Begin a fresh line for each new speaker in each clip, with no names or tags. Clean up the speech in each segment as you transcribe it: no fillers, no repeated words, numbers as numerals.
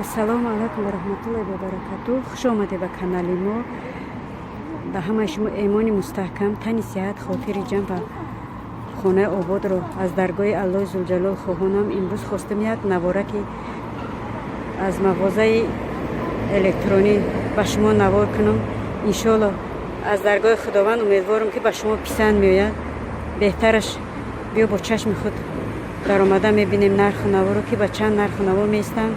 Ассалому алайкум ва раҳматуллоҳи ва баракатуҳ. Хуш омадед ба канали мо. Ба ҳамаи шумо эмони мустаҳкам, тани сиҳат, хотири ҷамъ ва хонаи ободро аз даргоҳи Аллоҳи Зулҷалол хоҳонам. Имрӯз хостем як навораки аз мағозаи электронӣ ба шумо навор кунам. Иншоалло, аз даргоҳи Худованд умедворам, ки ба шумо писанд меояд. Беҳтараш биё бо чашми худ даромада мебинем нарху наворо, ки ба чанд нарху наво меистанд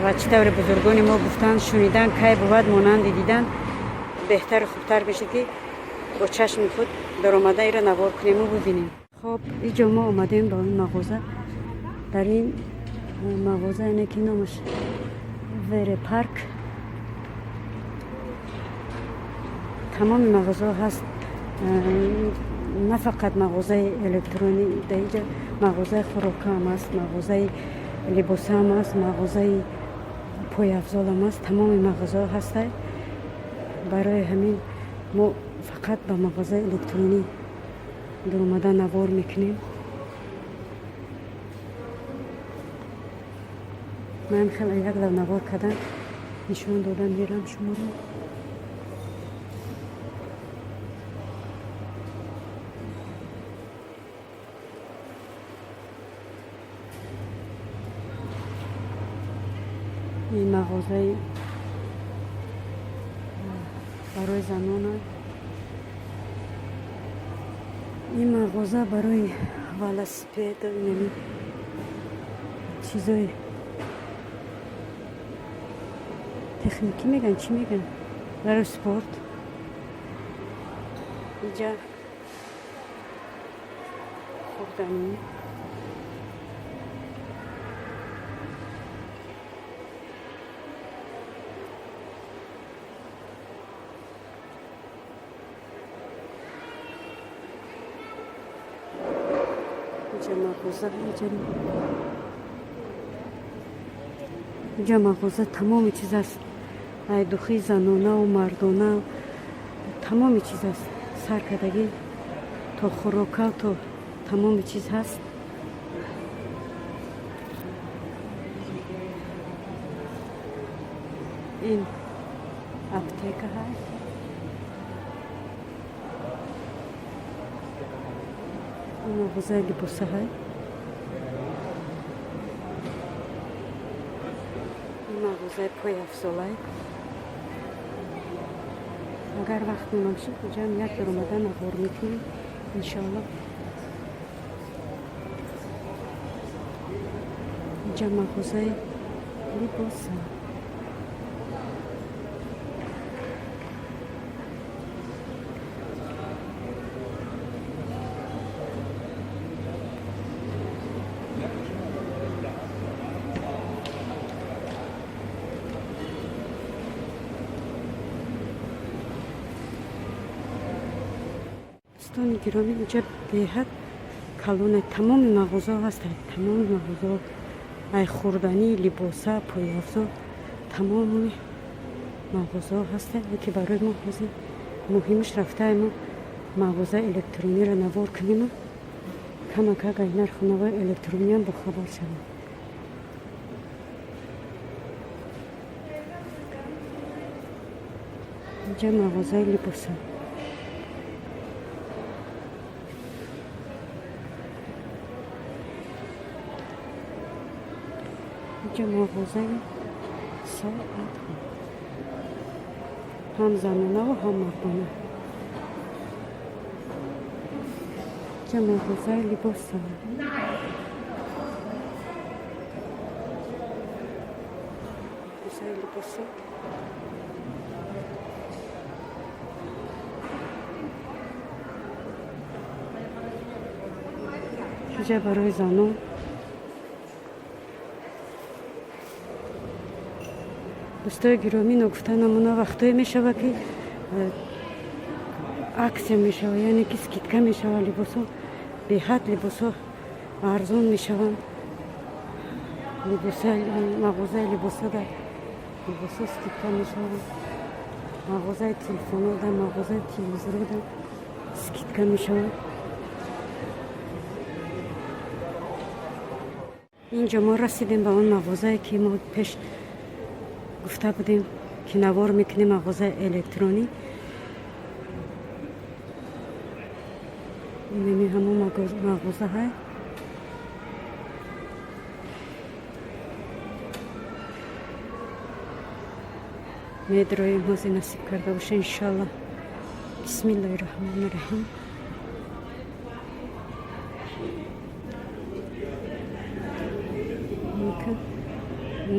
ва чӣ тавре бузургони мо гуфтанд: шунидан кай бувад монанди дидан. Беҳтару хубтар мешад, ки бо чашми худ даромада иро навор кунему бубинем. Хоб, иҷо мо омадем ба ин мағоза. Дар ин мағоза, яне ки номаш Вере Парк, тамоми мағозаҳо ҳаст, на фақат мағозаи электронӣ. Дар инҷа мағозаи хӯрокаам аст, мағозаи либосаам аст, мағозаи пойафзолам аст, тамоми мағозаҳо ҳастай. Барои ҳамин мо фақат ба мағозаи электронӣ дуромада навор мекунем. Ман хеле як лав навор кардан нишон додан мерам шуморо. Ин мағозаи барои занона, ин мағоза барои велосипед, инами чизои техникӣ меган, чӣ меган, барои спорт. Иҷа хӯрданӣ. Иҷа мағоза, иҷа мағоза тамоми чиз аст: духи занонаву мардона, тамоми чиз аст, сар кардагӣ то хӯрока, то тамоми чиз ҳаст. Ин аптека ҳаст. Ин мағозаи либоса ҳай. Ин мағозаи пойафзолай. Агар вақт монам шуд, иҷам як даромада навор мекунем, иншоалло. Инҷа мағозаи либоса. Дӯстони гиромӣ, инҷа беҳад калоне, тамоми мағозаҳо ҳастанд, тамоми мағозаҳо, ай хӯрданӣ, либоса, пойафзол, тамоми мағозаҳо ҳастанд. Ки барои мо ҳозир муҳимаш рафтаи мо мағозаи электрониро навор кунему камакак ай нарху навои электрониам бохабар шавем. Инҷа мағозаи либоса. Инҷа мағозаи соатҳо, ҳам занонаву ҳам мардона. Инҷа мағозаи либоса. Мағозаи либоса. Инҷа барои занон. Дӯстои гиромӣ, ногуфта намона, вақтое мешавад, ки акция мешавад, яъне ки скидка мешавад, либосҳо беҳад, либосҳо арзон мешаванд. Мағозаи либосода либосҳо скидка мешаванд, мағозаи телефонода, мағозаи телевизорода скидка мешавад. Инҷо мо расидем ба он мағозае, ки мо пеш Гуфта будем, ки навор мекунем мағозаи электронӣ. Инами ҳамон мағоза ҳай. Медроем, ҳозир насиб карда боша, иншалло. Бисмиллоҳи раҳмони раҳим.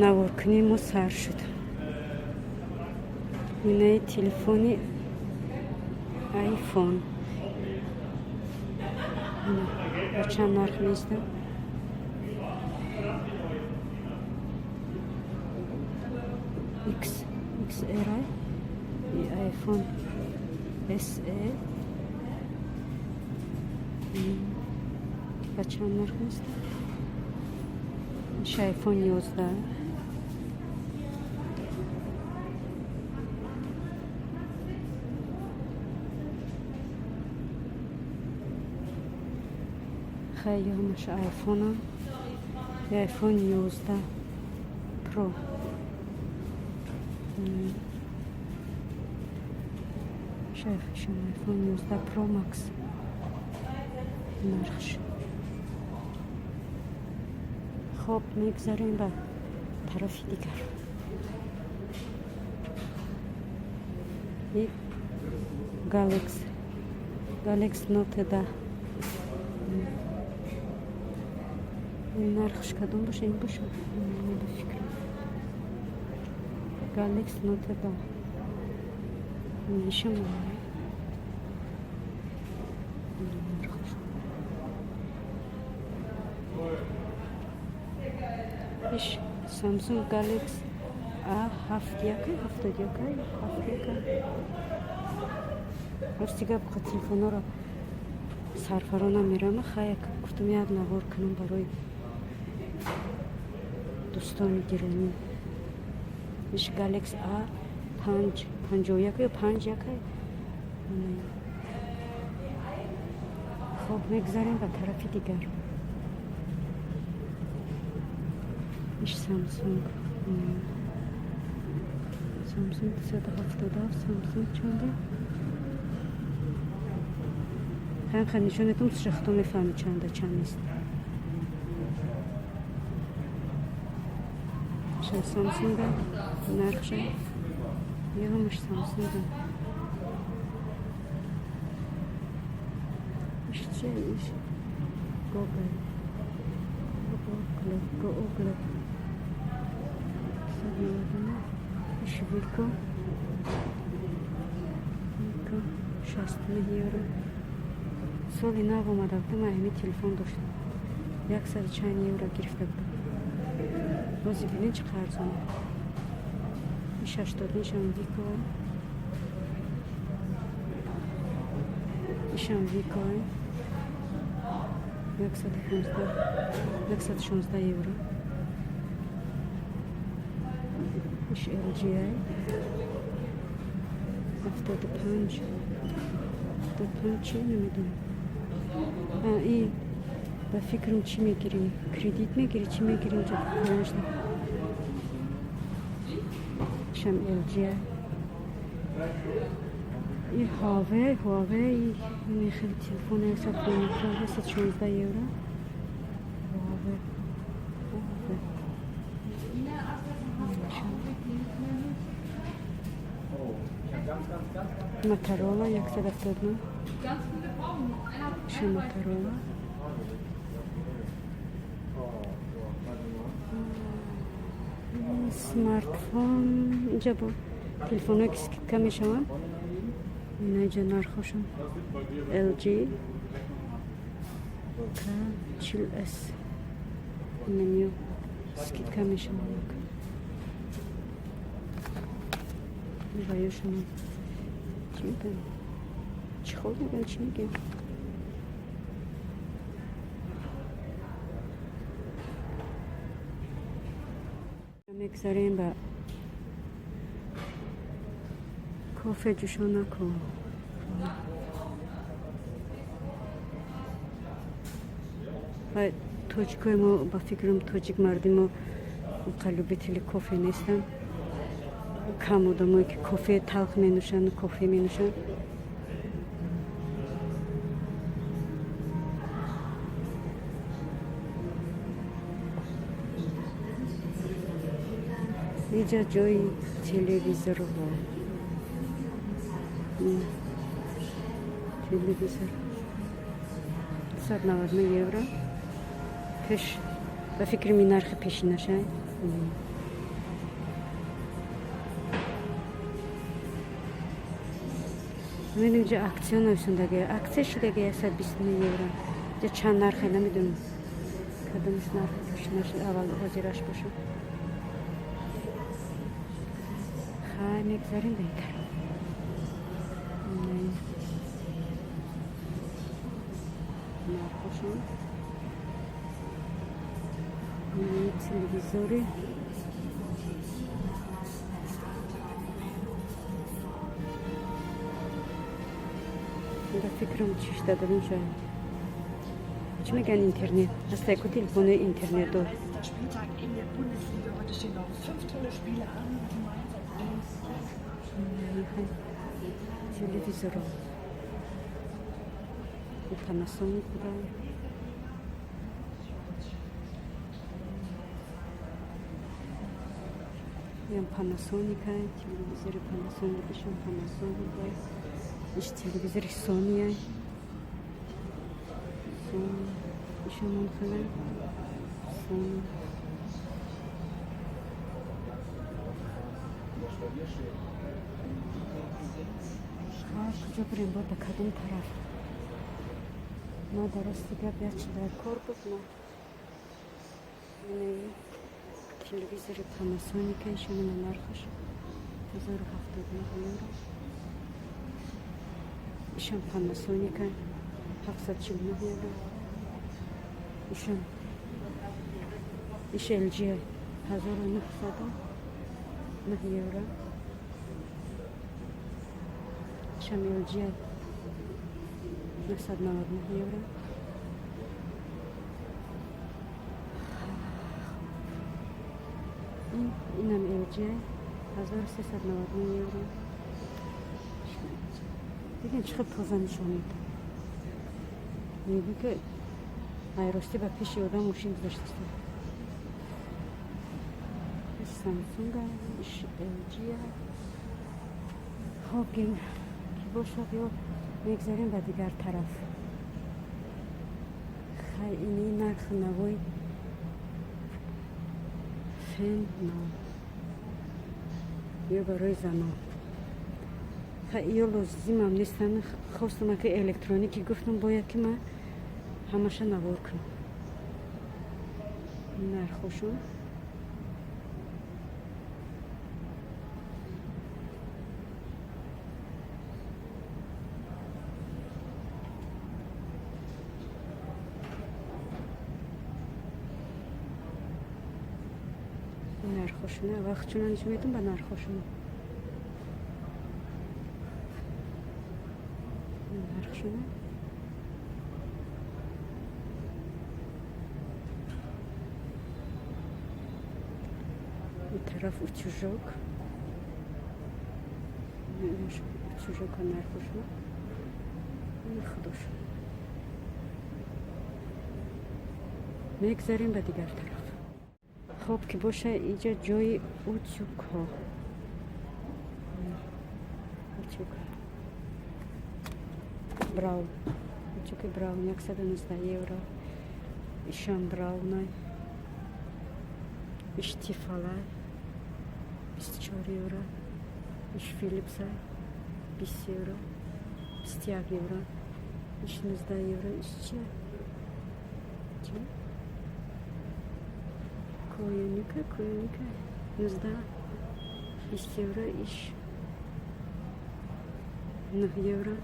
Наворкунии мо сар шуд. Инаи телефони айфон ба чанд нарх меистад? X XR, iPhone SE ба чанд нарх меистад? Иш iPhone 11. Хай, ҳамаш айфона. iPhone 11 Pro. iPhone 11 Pro Max нархш. Хоб, мегзарем ба тарафи дигар. И Galaxy Note 10. Нархш кадом боша? Ин боша, ба фикрам, Galaxy Note 10 ишам. Нархш иш Samsung Galaxy A 71, 71, 71. Рости гап, телефонҳоро сарфаро намерама. Хая, гуфтам, як навор кунам барои дӯстони гиромӣ. Иш Galaxy A 5, 51 ё 51. Хоб, мегзарем ба тарафи дигар. Иш Samsung 277. Samsung чанде? Хай, нишонетум, шахто мефаҳми чанда чанд нест. Ша Samsung нархша ё ҳамаш Samsung. Иш че? Иш Google, Google, Google 199. Иш Wiko, Wiko 69 евро. Соли нав омада будам, ҳами телефон доштам, яксаду чанд евро гирифта будам. Ҳозир бинед, чӣ арзон. Иш 89 ишам Wiko, ишам Wiko, 115, 116 евро. Иш LG 75, 75 чи намедонам. И ба фикрам, чӣ мегирӣ? Кредит мегирӣ, чӣ мегирӣ инҷо? Конечно, ишам LG. И Huawei, ин хеле телефон 115, 116 евро. Huawei, Huawei. Motorola 179. Ша Motorola. Смартфон инҷа бо телефонҳое ки скидка мешаванд. Ина инҷа нархошон. LG K40S инамиё скидка мешаванд. Ва ёшон чӣ мегӯям? Чехол мегӯям, чӣ мегӯям? Мегзарем ба кофе ҷӯшонаку. Ва тоҷикои мо, ба фикрам, тоҷик мардуми мо любители кофе нестанд. Кам одамое ки кофе талх менӯшанд, кофе менӯшанд. Иҷа ҷои телевизорҳо. Телевизор 199 евро. Пеш ба фикри ми нархи пешинашай. Намедонам, иҷа акция нависондаги, акция шудаги 129 евро. Иҷа чанд нархе намедонам. Кадомаш нархи пешинаш аввал ҳозираш бошад. Хай, мегзарем ба ин тараф. Нархошон. Телевизори ба фикрам чиш дадам шояд. Чӣ мегӯянд, интернет ҳастаку, телефонои интернетдор.
Spieltag in der Bundesliga. Heute stehen noch fünf tolle Spiele an.
Телевизоро Панасоник буда. Ям Панасоника, телевизори Панасоник, ишам Панасоника, иш телевизори Сония. Сони, ишам он хела. Сони. Куҷо бирем, бо ба кадом тараф? Ма дар рости гап як чи дар кор буд ма. Инаи телевизори Панасоника, ишамина нархаш 1079 евро. Ишам Панасоника 749 евро. Ишам иш LG 1909 евро. Ишам LG 999 евро. Инам LG 1399 евро. Дидем, чӣ хел тоза нишон медиҳад. Мегӯ ки айростӣ ба пеши одам мошин гузоштааст. Самсунг, иш LG. Хоб, ки бошад, ё мегзарем ба дигар тараф. Хай, ини нархи навои фен нав. Ё барои занон. Хай, ё лозимам нестанд. Хостам ки электроники гуфтам, бояд ки ман ҳамаша навор кунам. Нархошон. Нархошона вақт чунон нишон медиҳам ба нархошона. Нархшона. Ин тараф утюжок. Утюжока нархошона. Худошон. Мегзарем ба дигар тараф. Хоб, ки боша, иҷа ҷои утюгҳо. Утюг. Браун. Утюги Браун 119 евро. Ишам Браунай. Иш Тефалай 24 евро. Иш Филипсай 20 евро. 21 евро. Иш 19 евро. Иш чи? Чи? Коюника, Коюника 19, 20 евро, иш 9 евро.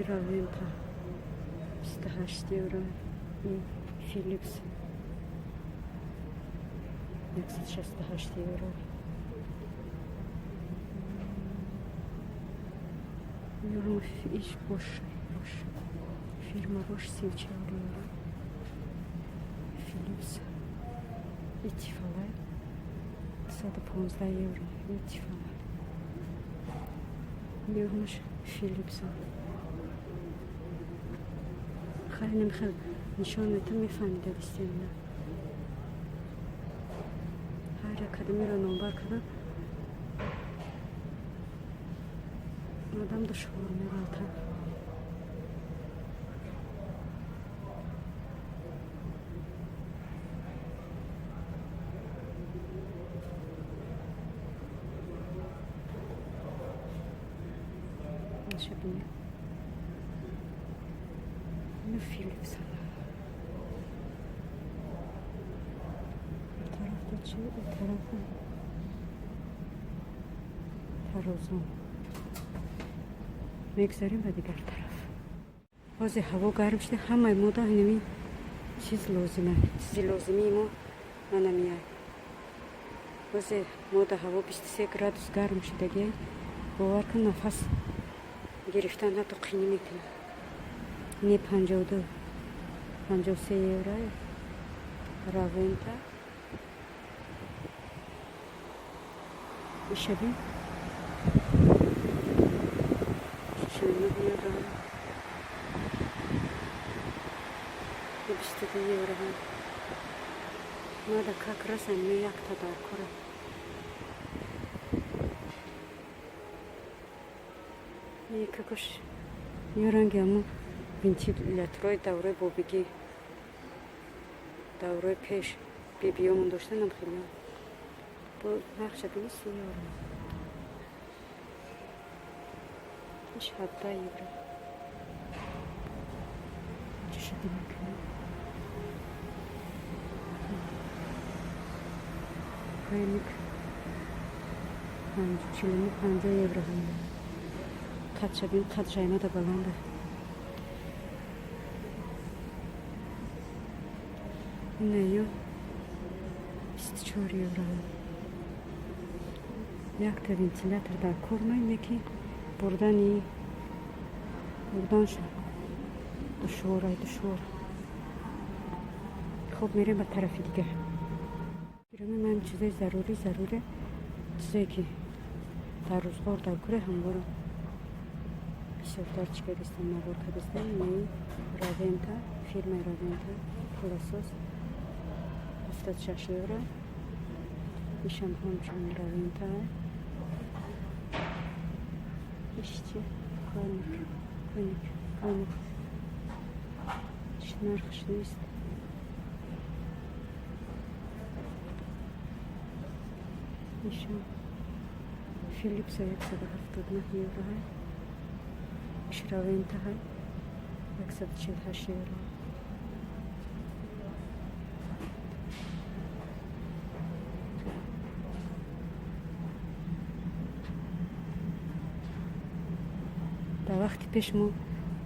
Равента 28 евро. И Филипс 168 евро. Иш Бош, Бош. Фирма Бош 34 евро. Филипс и Тефалай 115 евро. И Тефалай. Ёмаш Филипса. Хеле намихел нишон метам, мефаҳмида дистемина. Ҳар як кадамеро номбар кардам, одам душвор меғалтад. Бинед, ину Филипс. Тарафта чи? Тарафа тарозон. Мегзарем ба дигар тараф. Ҳозир ҳаво гарм шуда, ҳамаи мода ҳамин чиз лозима. Чизи лозимии мо манамияй. Ҳозир мода ҳаво 23 градус гарм шудагиай, бовар кун, нафас гирифтан ҳатто қинӣ мекунад. Не, 52, 53 евро Равента. Ишаби 49 евро, 22 евро. Мада как раз ами якта дар кора. Какош ё ранги ҳамо вентиляторҳои давраи бобигӣ, давраи пеш бибиёмон доштанам, хеле бо нақша. Бини, 30 евро, иш 17 евро. Чишади мекунем? Коник 49, 50 евро. Қадша бин, қад жаймада баланда. Инаё 24 евро. Якта вентилятор дар кор не ки бурдани бурданша душворай, душвор. Хоб, мерем ба тарафи дигар. Ман чизои зарурӣ, заруре, чизое ки дар рӯзғор дар куре, ҳамворо бисёртар чӣ кардистам, навор кардистам. Ин Равента, фирмаи Равента, пылесос 76 евро. Ишам ҳамчунин Равента. Иш чи? Коник, Коник, Коник. Иш нархш нест. Ишам Филипса 179 евро. Иш Равента 148 евро. Дар вақти пеш мо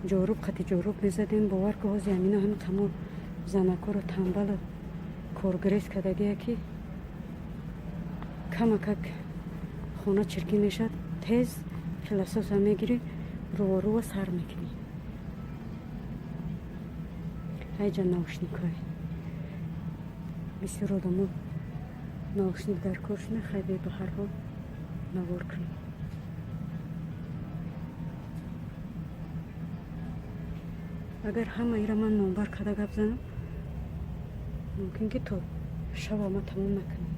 ҷоруб қати ҷоруб мезадем, бовар ки ҳозир ҳамино ҳами қамо занакоро тамбалу коргирез кардагия ки камакак хона чиркин мешавад, тез пылесоса мегирӣ, рӯворӯва сар мекунӣ. Ҳайҷа наушникҳое. Бисёр одамо наушник дар кор шуда. Хайбе, ба ҳар ҳол навор кунем. Агар ҳамаира ман номбар карда гап занам, мумкин ки то шаба ма тамом накунем.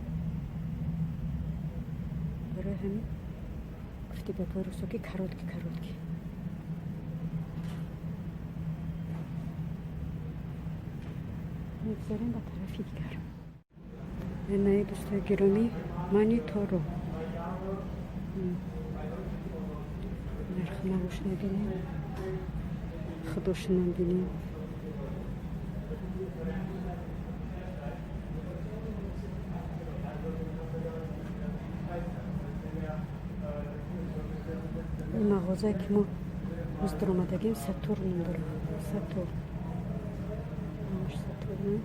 Барои ҳамин гуфти гапҳои русо ки короткий, короткий. Мегзарем ба тарафи дигар. Энаи, дӯстои гиромӣ, мониторо нархи навош набинем, худошинам бинем. Ин мағозае ки мо ҳоз дуромадагим, Сатурн ном дорад. Сатурн, Сатурн.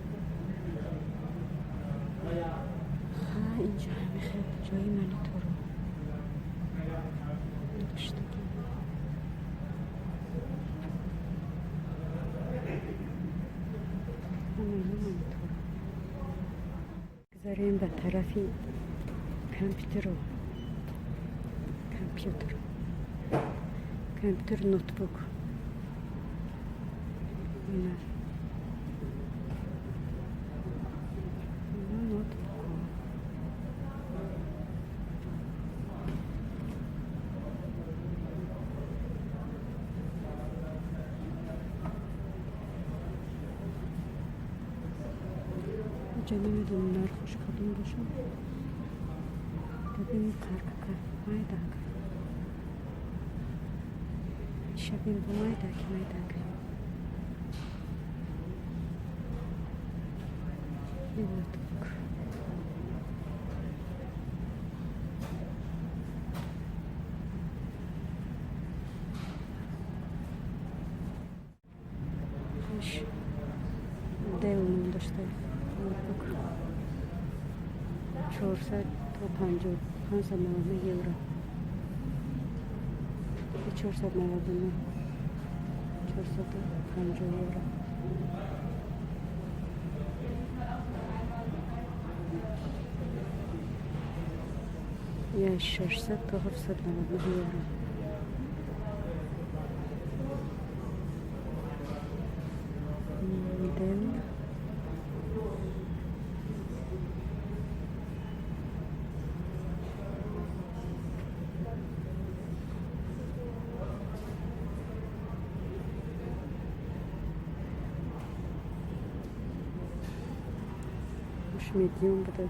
Ха, инҷа ҳамихел ҷои мониторо доштагим. Ҳамаино мониторо. Гузарем ба тарафи компютеро. Компютер. Компютер, ноутбук. Ина. Ина ноутбук. Инҷа намедонам нархош кадом бошад. Бибинед, қаркака майдака. Шабин бо майдаки майдака. Ин ноутбук. Иш Dell ном дошта ноутбук. 400 то 599 евро. 499, 450 евро. Я 600 то 799 евро. Dell. Медиум буда.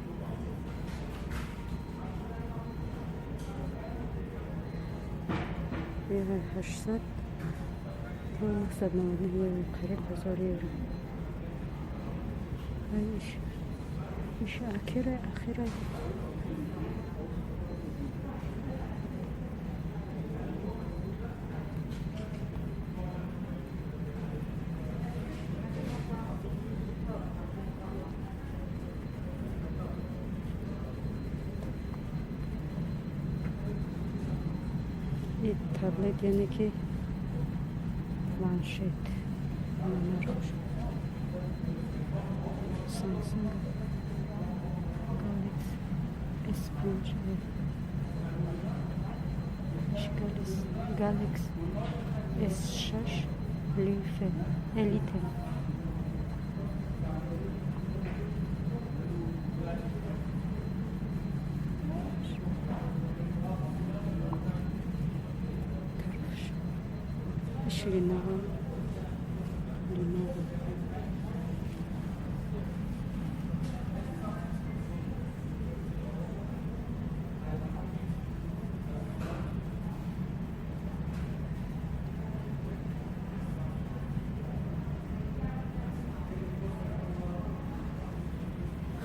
Ева 800 то 999 евро, қариб 1000 евро. Иш иш ахира ахира. И таблет, яъне ки планшет. Нархош. Samsung Galaxy S5 Galaxy S6 Elite. Иш Lenovo. Lenovo.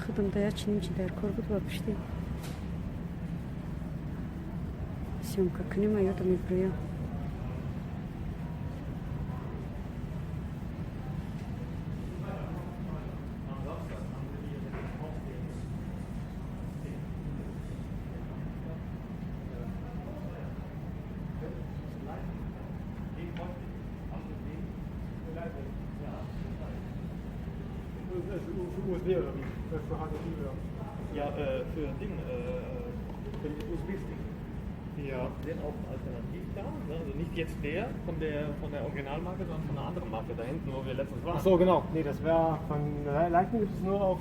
Худам да чунин чи дар кор буд ва пушти съёмка кунем, а ёдам мебироям.
Für USB oder wie? Für HDMI oder?
Ja, für Ding, für den USB-Stick.
Ja.
Den auch alternativ da, ne? Also nicht jetzt der von der Originalmarke, sondern von einer anderen Marke da hinten, wo wir letztens waren.
Ach so, genau. Nee, das wäre von Lightning gibt es nur auf.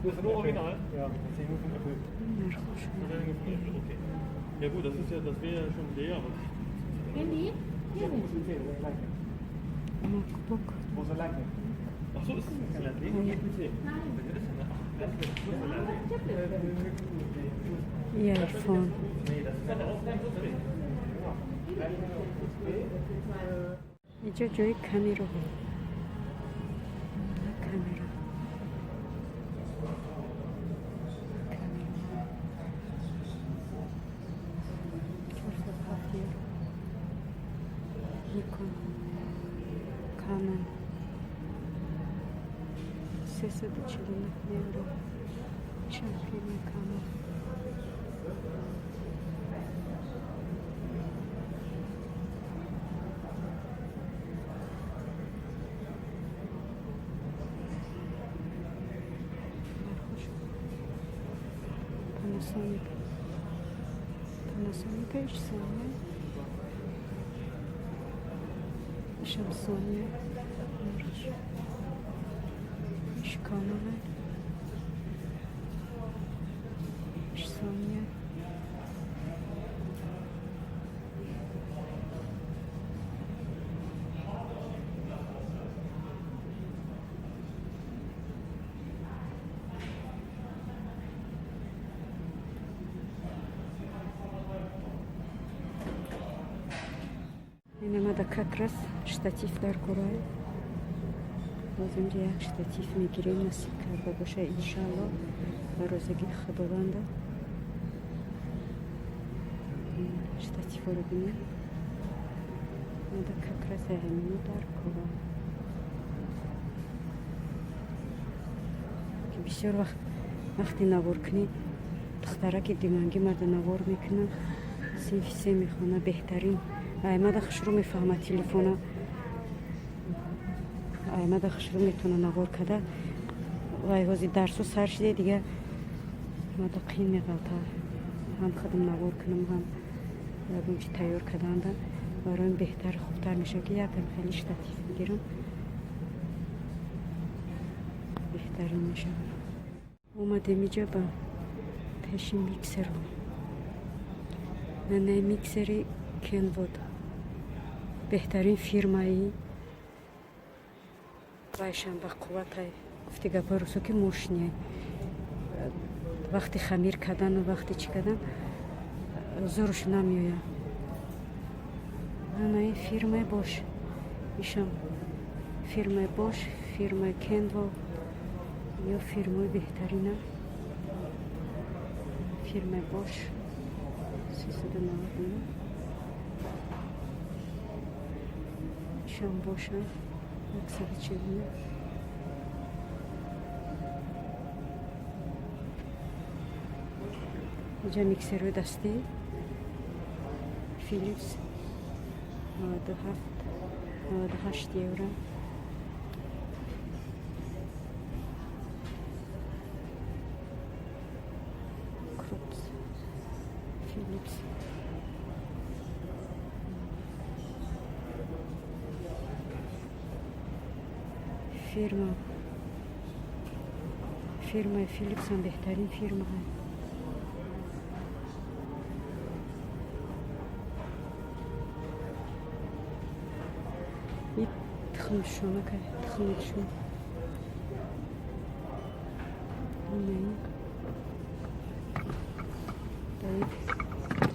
Das ist nur Original?
Ja, das ist nur von Apple.
Нархош.
Das wäre nur von Apple, okay. Ja gut, das ist ja, das wäre ja schon der, aber.
Handy?
Ja, USB-C, das ist Lightning.
MacBook.
Wo ist der Lightning?
Ach so, ist es ein Lightning?
USB-C.
Nein.
Welcher ist denn der? Ach, das ist das Lightning.
iPhone.
Nee, das ist aber auch kein USB.
Genau. Lightning auf USB.
Инҷа ҷои камераҳо. Камера. Камера. 407 евро. Nikon. Canon. 349 евро. Чампион Canon. Нархош. Panasonic. Panasonic иш Sony. Ишам Sony. Иш Canon. Иш Sony. Инамада как раз штатив дар курай. Боз инҷа як штатив мегирем, насиб карда боша, иншаалло, ба розигии Худованда. Штативҳоро бинем. Мада как раз ҳамино дар курай. Ки бисёр вақт вақти наворкунӣ духтараки димангӣ марда навор мекунад, синфи се мехона, беҳтарин. Аймада хушрӯ мефаҳмад телефона. Аймада хушрӯ метавона навор када. Вай ҳози дарсу сар шиде, дига мада қин меғалта. Ҳам худам навор кунам, ҳам ягон чи тайёр карданда бароим беҳтар, хубтар мешавад, ки якам хеле штатив бигирам. Беҳтарин мешавад. Омадем иҷа ба пеши миксерҳо. Нанаи миксери Kenwood. Беҳтарин фирмаи вайшам ба қувватай. Гуфти гапҳои русо ки мошине. Вақти хамир кардану вақти чӣ кардан зуруш намеояд. Нанаи фирмаи Бош. Ишам фирмаи Бош, фирмаи Kenwood ё фирмаи беҳтарина. Фирмаи Бош 399. Ишам боша 149. Иҷа миксерҳои дастӣ Philips 97, 98 евро. Krups Philips. Фирма. Фирмаи Philips ҳам беҳтарин фирма. И тухмшонака, тухмшон.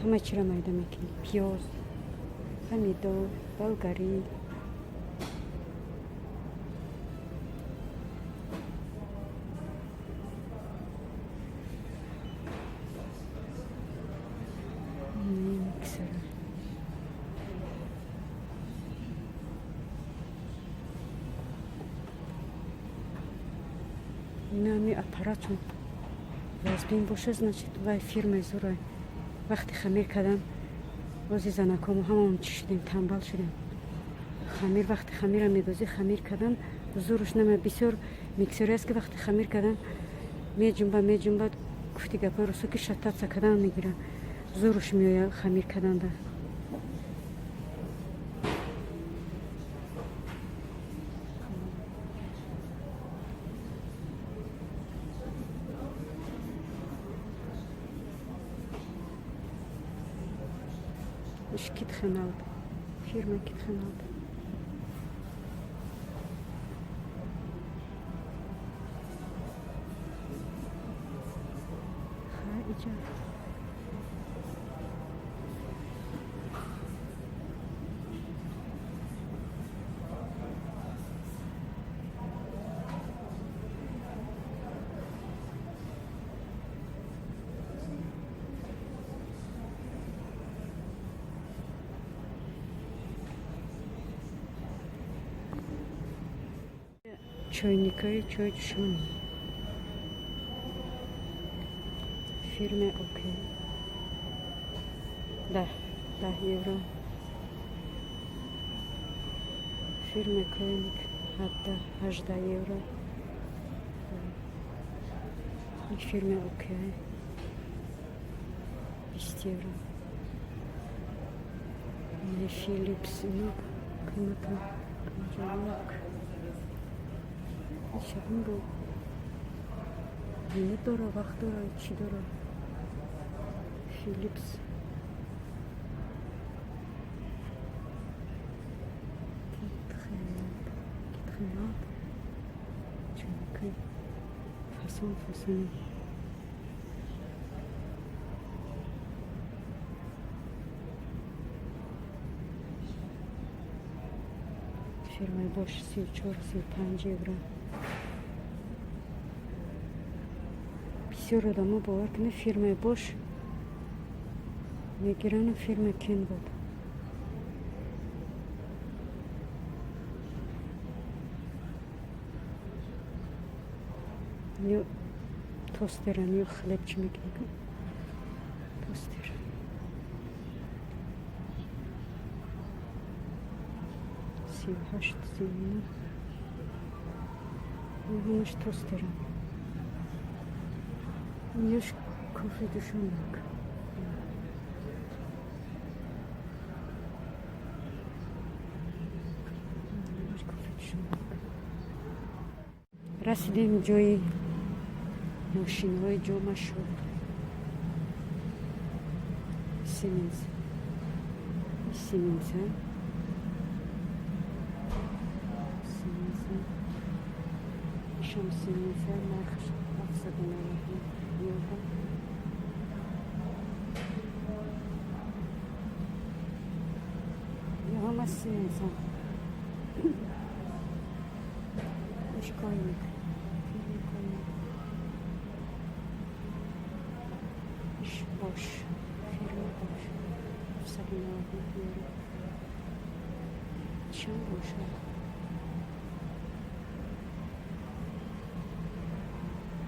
Ҳама чиро майда мекунӣ. Пиёз, помидор, болгарӣ. Миксер. Инами аппаратун вазбин боша, значит, вай фирмаи зурай. Вақти хамир кардан бози занакому ҳамаон чӣ шудем, танбал шудем. Хамир вақти хамира медозӣ, хамир кардан зуруш намеояд. Бисёр миксерҳое аст, ки вақти хамир кардан меҷунбад, меҷунбад, гуфти гапҳои русо ки шататса кардан мегирад. Зуруш меояд хамир карданда. Иш Китхеналд. Фирма Китхеналд. Ха, иҷа. Чойникҳои чойҷӯшонӣ. Фирмаи Окей. 10 евро. Фирмаи Коеник 18 евро. Фирмаи Окей. 20 евро. Филипс, ино қимата 51. Шабин бо минут дора, вақт дора, чӣ дора? Филипс китхинат чунки фасон фасони. Фирмаи Бош 34-35 евро. Бисёр одамо, бовар кунед, фирмаи Бош мегирану фирма Кенвуд. Ё тостеран, ё хлеб чӣ мекунӣ, тостер. 38, 39. Ҳамаш тостеран. Ёш кофе душонак. Кофе душонак. Расидем ҷои мошинҳои ҷомашуд. Сименс, Сименса, Сименса, ишам Сименса, нархш 790 евро. Ҳама Сименса. Иш Койник, фирма Койник. Иш Бош, фирма Бош, 790 евро. Ишам бошад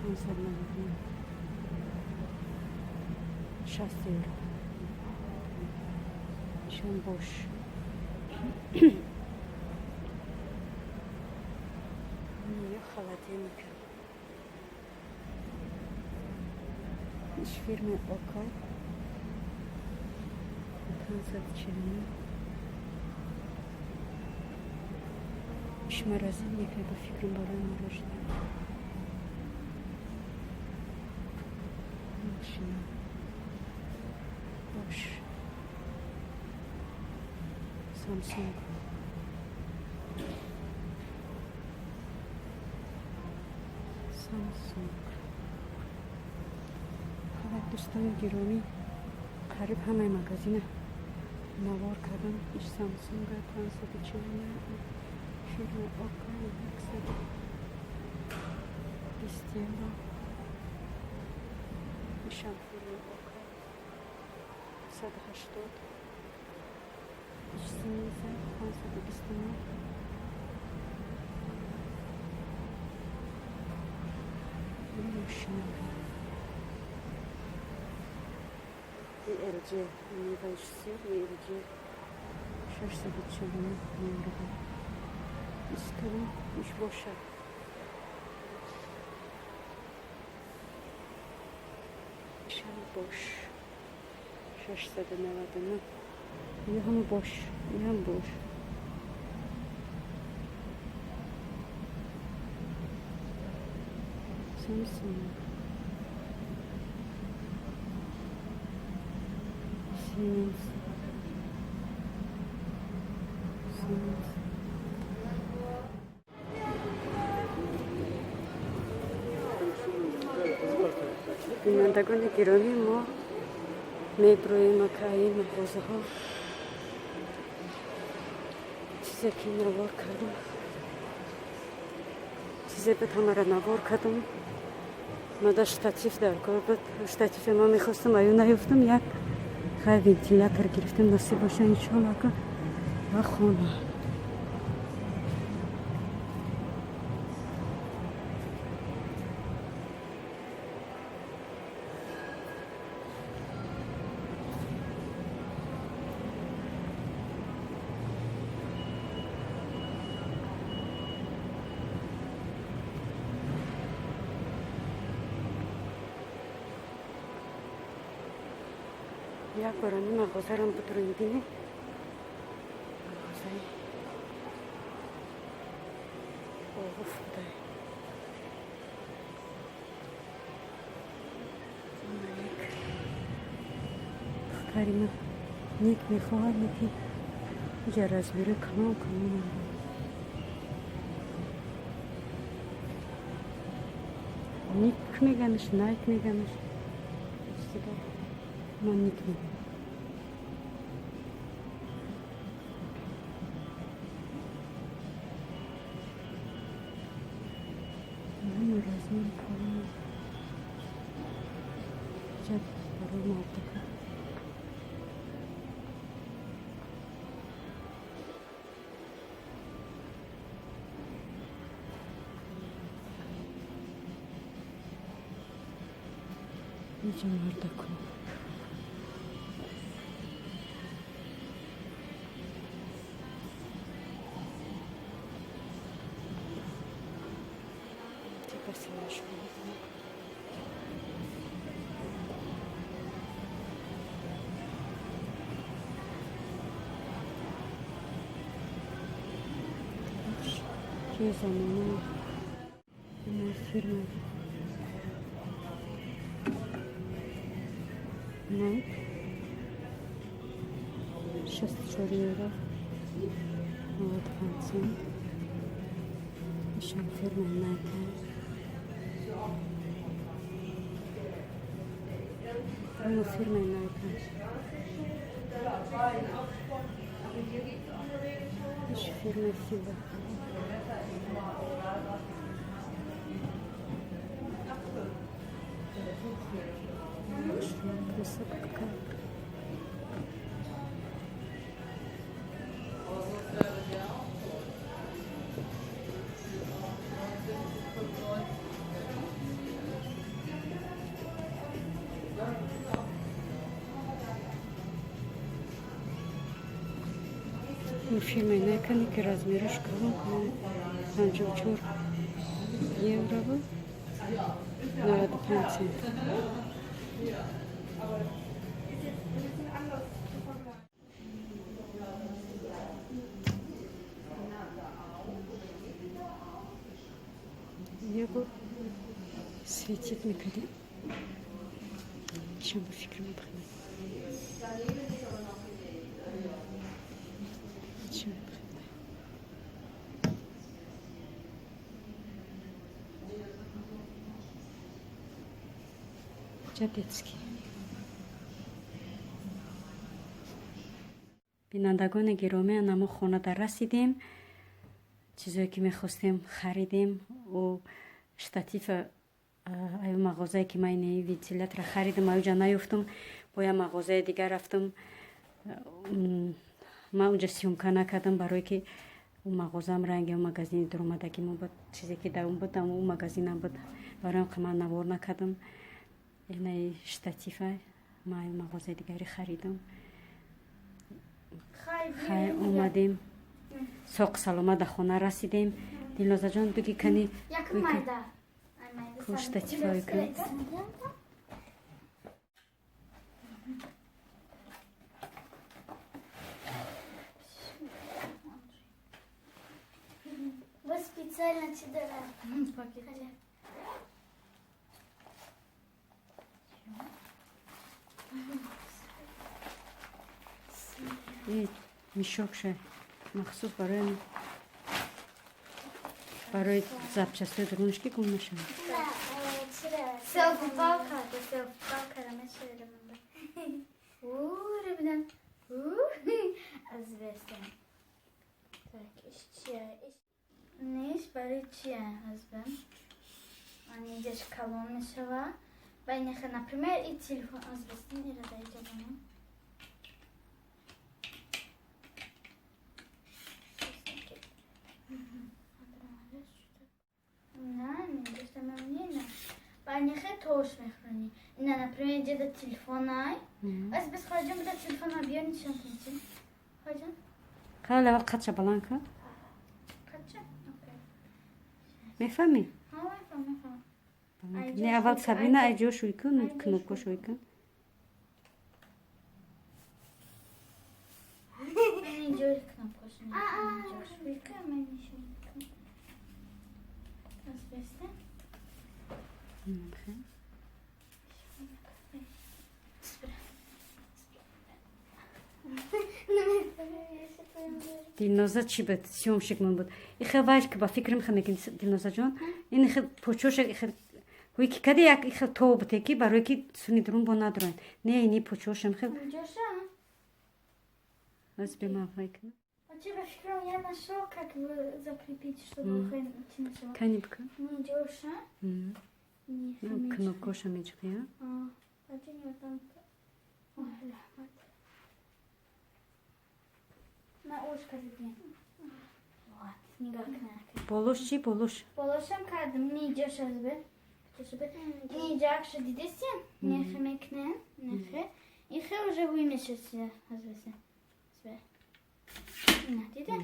599, 60 евро. Ишам Бош. Ё холодильник. Иш фирмаи Окай, 549. Иш морозильник ба фикрам, барои мороженое. Машина Бош, Самсунг, Самсунг. Хабар, дӯстони гиромӣ, қариб ҳамаи магазина навор кардам. Иш Самсунга, 549. Фирмаи Окай, 120 евро. Ишам фирмаи Окай, 180. Иш Сименса, 529. Машина LG, небольшой LG, 649 евро. История иш бошад. Ишам Бош, 699. Ё ҳама Бош, иам Бош. Самсунг, Сименс, Сименс. Бинандагони гиромӣ, мо меброем акаи мағозаҳо. Чизе ки навор кардам, чизе буд, ҳамаро навор кардам. Мада штатив дар кор буд, штативе ма мехостам, аю наёфтам. Як хай вентилятор гирифтем, насиб боша, иншоалло, ака ва хона. Як бор ами мағозарам будро бинем. Мағозаи обуф будай. Як духтари ман ник мехоҳад, лекин иҷа размери калон калон. Ник меганаш, Найк меганаш. Ман ник мегам. Размери калон. Иҷа барои мардака. Иҷа мардако. Чӣ замона фирма Найк 64 евро 95 цент. Ишам фирма Найк. Ама фирма Найк. Иш фирма Фила. Красота какая. Фирма Найка, ки размераш калон калон 54 евро 95 цент. Его светит мекади. Чем бы фикр мебхна. Чем детский. Бинандагони гиромӣ, ана мо хонада расидем. Чизое ки мехостем харидем. О штатива аю мағозае ки ман ини вентилятора харидам, аюҷа наёфтам. Бо я мағозаи дигар рафтам. Ман унҷа съёмка накардам, барое ки у мағозаам ранги у магазини дуромадаги мо буд. Чизе ки дар он буд, у магазинам буд. Барои ҳам ман навор накардам. Инаи штатива ман аю мағозаи дигаре харидам. Хайр, омадем. Соқ саломат дар хона расидем. Дилнозаҷон, буги кани ку штативҳое ки
специально чи дора.
Мешокша махсус барои запчастҳои дурунаш ки гум нашавад.
Селф-палка, Ниш барои чия азбам? Ани ҷаш калон мешава. Ба инаха, например, и телефон азбастин ира дар иҷа бонем. На, инҷашта мемонӣ, на. Ба инаха тош мехӯронӣ. Ина, например, инҷа да телефонай. Аз бис хоҷон буда телефона биёр нишон кунчи. Хоҷон?
Хеле аввал қадша баланд кун.
Қадша?
Мефаҳмӣ?
Ҳа, мефаҳмам.
Не, аввал Сабрина айҷо шӯй кун, кнопка шӯй кун. Дилноза чӣ буд? Съёмщик мон буд. Ихе вайш ки ба фикрам хе мекунӣ, Дилнозаҷон. Ин ихе почоша ихе ҳуй ки каде як ихе то буте ки барое ки суни дурун бо надуроянд. Не, ини почошам хе. Аз бема вай кунам.
Вообще, ба фикрам, я нашел, как закрепить, чтобы хе.
Кани бика?
Ниҷоша.
Кнопкоша меҷиқия.
На ушко задем. Вот, нигоҳ кунак.
Болош чӣ, болош?
Болошам кардам, ниҷоша бе. Ниҷакша дидеси? Нехе мекунем, нехе. Ихе уже ҳуй мешаси азбесе. Збе. На, диде?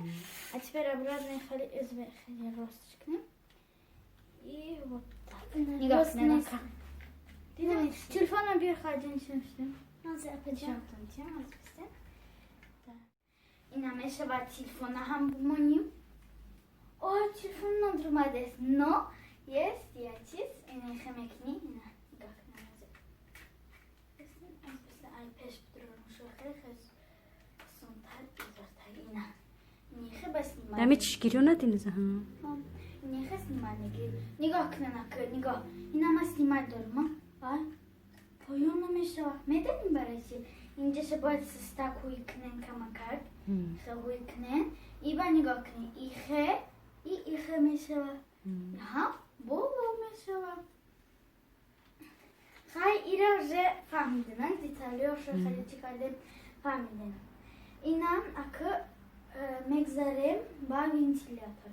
А теперь обратно хали збе хали рост кунем. И вот так. Нигоҳ кунак. Диде? Телефонам бир хаҷин шимшим. Азбесе. Ина мешавад телефона ҳам бимоним. О, телефон надурмадест, но есть я чиз, ина ихе мекунӣ, ина нигоҳ кунам. Ай пеш бидурам шохе хез сунтар изортар ина. Нихе ба снимать.
Дами чишгирё надиназа, ҳа.
Нихе снимать мегирӣ. Нигоҳ кунам ак, нигоҳ. Ина ма снимать дорам, ай. Поён намешавад. Медонӣ барои чӣ? Инҷаша бояд систак ҳуй кунем камакак. Хе ҳуй кунем. Иба нигоҳ кунем. Ихе и ихе мешавад. Ҳа, боло мешавад. Хай, ира уже фаҳмидем, деталиошо хеле чӣ кардем, фаҳмидем. Инам ака мегзарем ба вентилятор.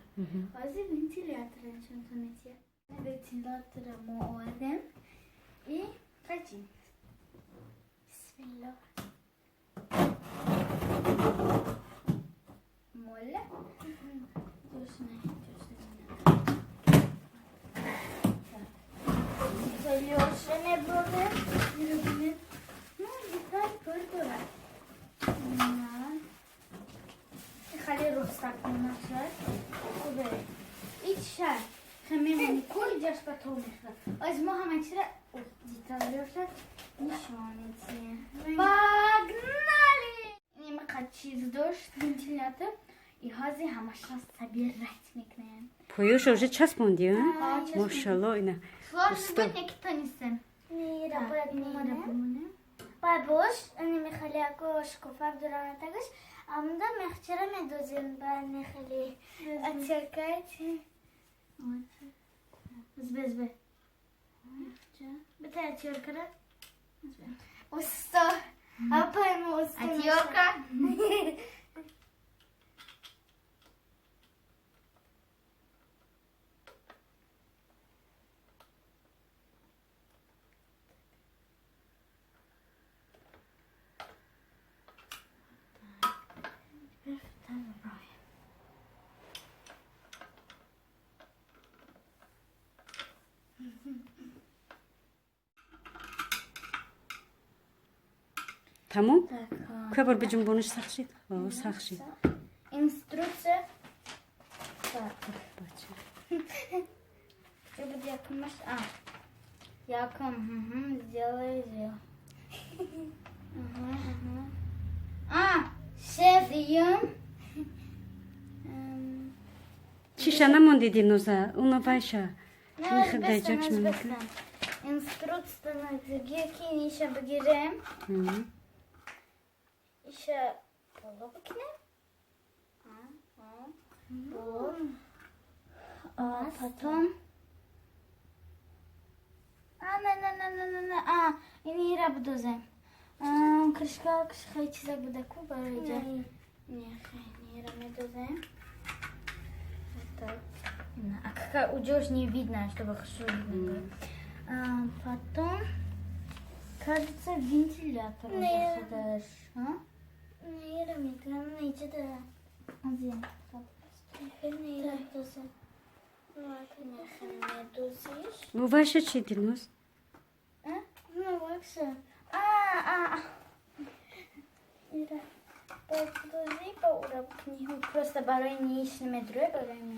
Баъзе вентилятор нишонтон метиҳад. Вентилятора мо овардем и қачим. Бисмиллоҳ. Моля. Ҷошна, ҷошна. Деталиошо мебурем, мебинем. Ну, деталь пур дорад. Хеле ростак мешавад. Хубе. Ичша хемемони кул ҷаш ба то мехӯрад. Аз мо ҳама чира деталиошо нишон медиҳем. Погнали! Нимақа чиз дошт вентилятор и ҳозир ҳамаша собирать мекунем.
Поёша уже часпондӣ, а? Мошалло, ина.
Сложно буд, не ки тонистем.
Бимонем. Бабош, ани мехали ако шкофа дуранатагаш, амда мехчера медозем ба мехали отсекать.
Збе, збе. Бета отёркара.
Усто. Апай усто.
Отёрка.
Тамом? Кӯя бор биҷунбониш сахт шид? О, сахт шид.
Инструкция. Так.
Бача.
Что будет яком? А, яком, угу, сделай, сделай. Ага, ага. А, шеф, ем.
Чиша намонди, Дилноза? Уна вайша. Нихе даҷа чӣ мекунад?
Инструкция на ки ниша бигирем. Иша боло бикунем. Боло. А потом... А, на, на, на, на, на, на, а, ини ира бидозем. Крышка, крышка, чизак будаку барои ҷа. Не, хай, ира медозем. Вот так. А какая уйдешь, не видно, чтобы хорошо видно было. А, потом, кажется, вентилятор
Не.
уже. А?
Не, ира мекунам, не чида.
Один.
Не, ира дозем.
Медозиш.
У вайша чӣ, Дилноз?
А? Ну, вакса. А, а, а.
Ира.
Бояд бидозӣ, ба ура бикунӣ. Просто барои ниш намедурӯй, барои ми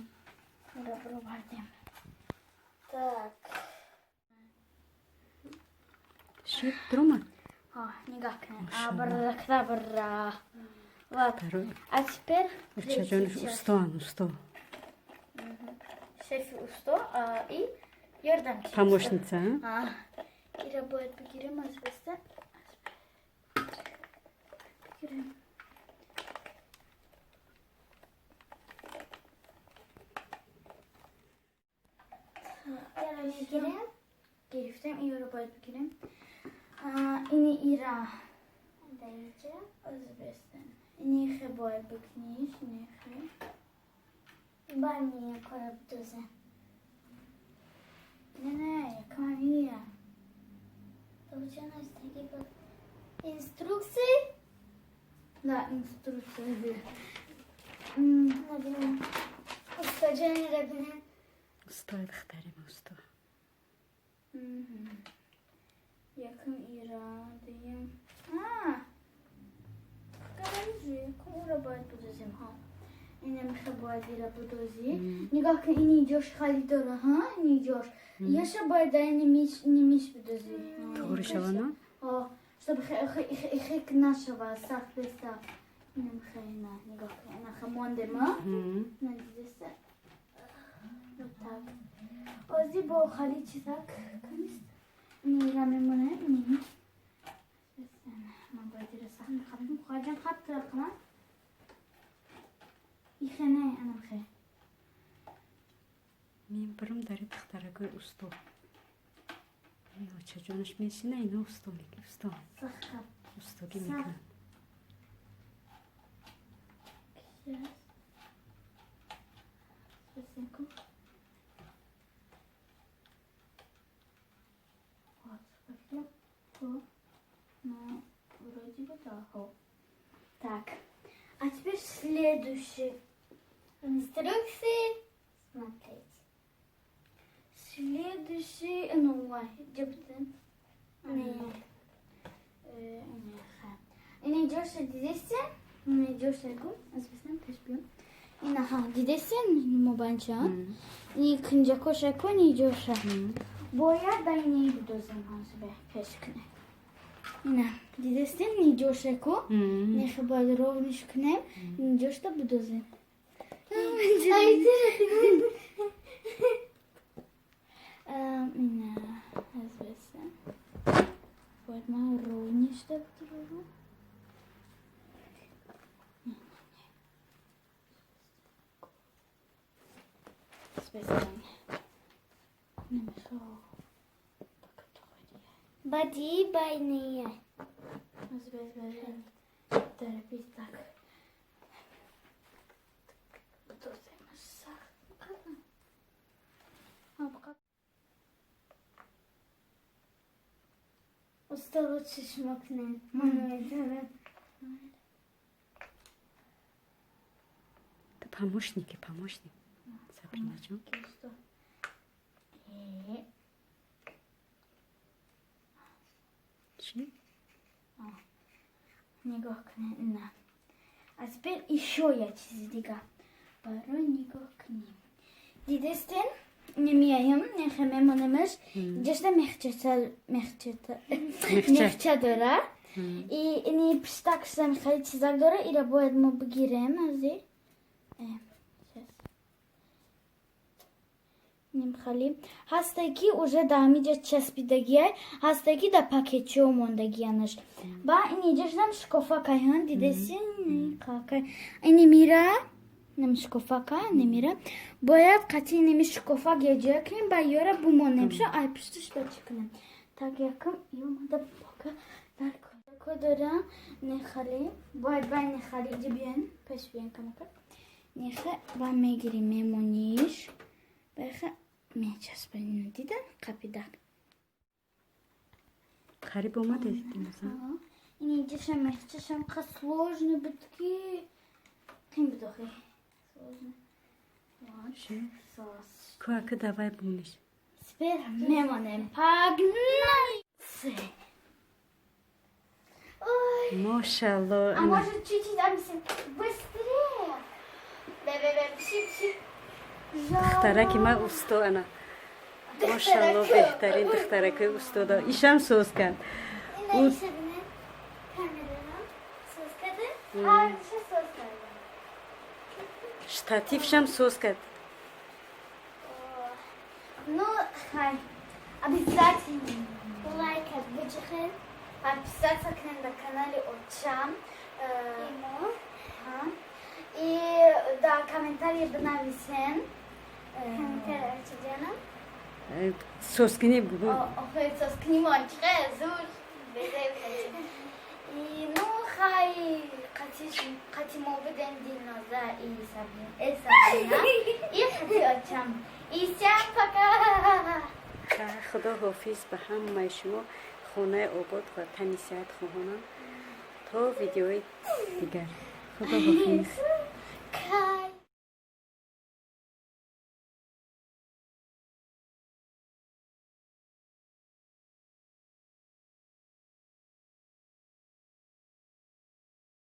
ура бировардем. Так.
Шуд, дуромад?
Нигоҳ кунед. Абракадабра. Вот. А теперь
Очаҷонаш устоан, усто.
Шефи усто и ёрдамчи.
Помощница.
Ира бояд бигирем аз баста. Бигирем. Мегирем. Гирифтем, иро бояд бигирем. Ини ира.
Даиҷа.
Аз бастан. Нихе бояд бикуниш, нихе.
Бани кора бидозем.
Не, не, якам ира.
Инструкции?
Да, инструкции.
Набинем. Устоҷони бинем.
Устои духтарим, усто.
Якам ира, дуюм. Якам ура бояд бидозем, ҳа. Ина мехе бояд ира бидозӣ. Нигоҳ кун, ини ҷош хали дора, ҳа? Ини ҷош. Яша бояд дар ини нимиш бидозӣ.
Туғри шавана?
Ҳа, чтобы хек нашава, сахт беста. Ина мехе, ина, нигоҳ кун, ина хе мондем, ҳа? На дидеста. Вот так. Ози бо хали чизак канист. Ини ира мемонем, ини. Ман бояд ира сахт мехапам. Хоҳарҷон, хап тирақма. Ихе не, анам хе.
Мебарам дари духтаракои усто. Очаҷонаш мешина, ино усто усто. Устогӣ мекунад.
Ну, вроде бы да. Так, а теперь следующий.
Инструкции смотреть.
Следующий, ну, где бы ты?
Нет.
Ина ҷоша дидесте? Ина ҷоша ку? Аз бисам пеш биём. Ина ҳа, дидесте мобанча? Ни кунҷакоша ку, ни ҷоша. Бояд ба ини бидозем ҳозир пеш кунем. Ина, дидесте ни ҷоша ку? Нехе бояд ровниш кунем, ни ҷошта бидозем. Ина, аз бисам. Бояд ман ровништа бидозем.
Бади байния.
Так.
Уста лучше шмакне. Ман
Ты помощники, помощник. Сабрина ҷон. Чӣ?
Нигоҳ кунед, на. А теперь ещё як чизи дига. Барои нигоҳ кунем. Дидестен? Немияем, нехе мемонемаш. Ҷашта мехча дора. И ини пиштакшам хеле чизак дора, ира бояд мо бигирем ази. Нимхали. Ҳасте ки уже дар ҳамиҷа часпидагиай, ҳасте ки дар пакетчиҳо мондагианаш. Ба ин иҷашам шкофака, ҳа, дидеси? Ини мира, нем шкофака, немира. Бояд қатъи неми шкофак яҷоя кунем, ба ёра бумонем. Шо ай пушташ ба чӣ кунем? Так, якам ёмада пока дар ко дора нехали. Бояд бай нехали иҷа биён, пеш биён камака. Нехе ба мегирим мемониш. Баха мечаспанину дида қапидак.
Қариб омадед димоза?
Ини иҷашам мехчашам қа сложно буд ки қин буд охи. Сложно. Вот.
Куака давай бумониш.
Теперь мемонем. Погнали!
Ой.
Мошалло.
А может, чуть-чуть, быстрее? Бе-бе-бе, пши, пши.
Духтараки ма усто, ана, мошалло, беҳтарин духтаракои устодо. Ишам соз кард.
Ина иша бинед. Камерара соз карда. Ҳардуша соз карда.
Штатившам соз кард.
Ну, хай. Обязательно лайк биҷихед, подписаться кунед на канали Очам. Ҳа. И да, комментарий бинависен.
Комментарий очаҷонам.
Созкунӣ.
Охе, созкунимон чихе зур. И ну, хай, қати мо будем Дилноза и Сабина, Сабина и қати Очам. И всем пока!
Худо ҳофиз ба ҳамаи шумо, хонаи обод ва тани сиҳат хоҳонам. То видеои дигар, худо ҳофиз.